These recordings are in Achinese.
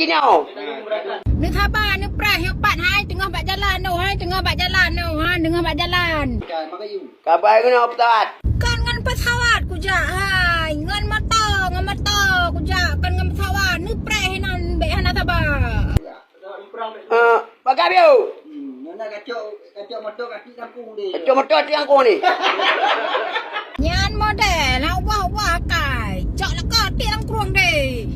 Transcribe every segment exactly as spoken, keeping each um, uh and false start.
Inoe. Neusaba, neupreh, nyoe pat hai teungoh bak jalan, nyoe hai teungoh bak jalan, nyoe hai teungoh bak jalan. Kabai keunoe pesawat. Kon ngon pesawat kujak hai, ngon moto, ngon moto kujak, kon ngon pesawat. Neupreh inan bèk hana saba. Eh, pakai biu. Hmm, nyoe na kacok, kacok moto kaki kampung deh. Kacok moto kaki kampung ni. Nyan model, hana ubah-ubah akai. Cok leko tiek lam krueng deh.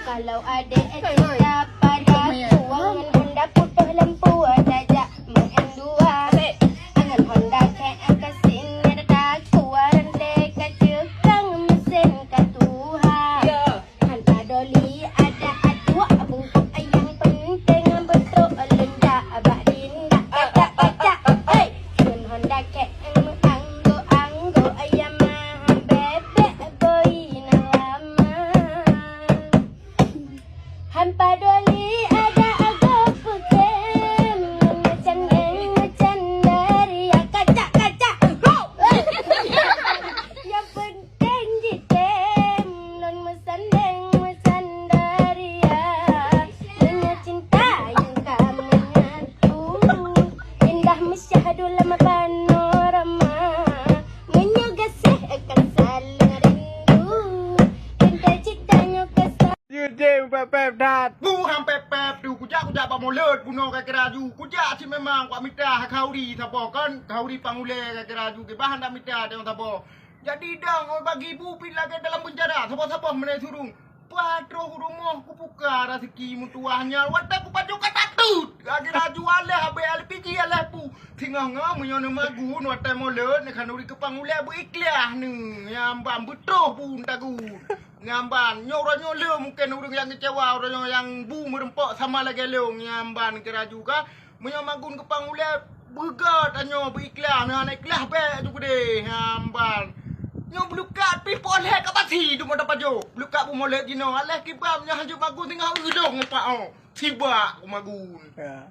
Kalau ada cerita pada tuang ngon Honda putih lampu tajak main dua. Ngon Honda kain kasin ada taku rantai kacekang mesin katuha. Hana padoli adat atuek bungkôk, nyang penting beutôi lôn jak bak dinda. Pacak-pacak, hei! Ngon Honda K M meuanggo-anggo, Yamaha bebek boi na lama. Hana padoli adat agoe peukem, meucandeng meucandaria, kacak-kacak, ho! Nyang pen- Teng jitem lôn meusandeng meusandaria. Meunyoe cinta nyang ka meunyaku, indah meusyahdu lam panorama. Meunyoe gaséh akan saling rindu, cinta cita nyoe ka sa- Yue jem pep-pep that. Bu han pep-pep tu, kujak-kujak bak mulod bunoe ka kira ju. Kujak cit memang kuat mita khauri saboh kon, khauri pang ulèe ka kira ju. Kiban han dak mita teuh saboh. Jadi dang oi bagi bu pih lagèe dalam beunjara, saboh-saboh meunan surong. Patroh u rumoh kubuka raseuki meutuwah nyan, watèe kupajoh ka tatut. Lagèe laju alèh abèe L P G alèh pu. Singoh-ngoh meunyoe neumagun watèe mulod, neukhanuri keupang ulèe beuikhlas neu, nyang ban beutroh bu tagun. Nyang ban, nyoe uroe nyoe lé mungken ureueng nyang keucewa, uroe nyoe nyang bu meureumpok sama lagèe lôn, nyang ban keuraju ka. Meunyoe magun keupang ulèe, beugöt tanyoe beuikhlas, meuhana ikhlas bèk ju keudeh, hamban. Nyoe beulukat pih poh lhèe ka pasi dum ata pajoh. Beulukat bu mulod jinoe, alah kiban nyoe hanjeuet magun singoh ulông upak oh. Sibak ku magun. Ya.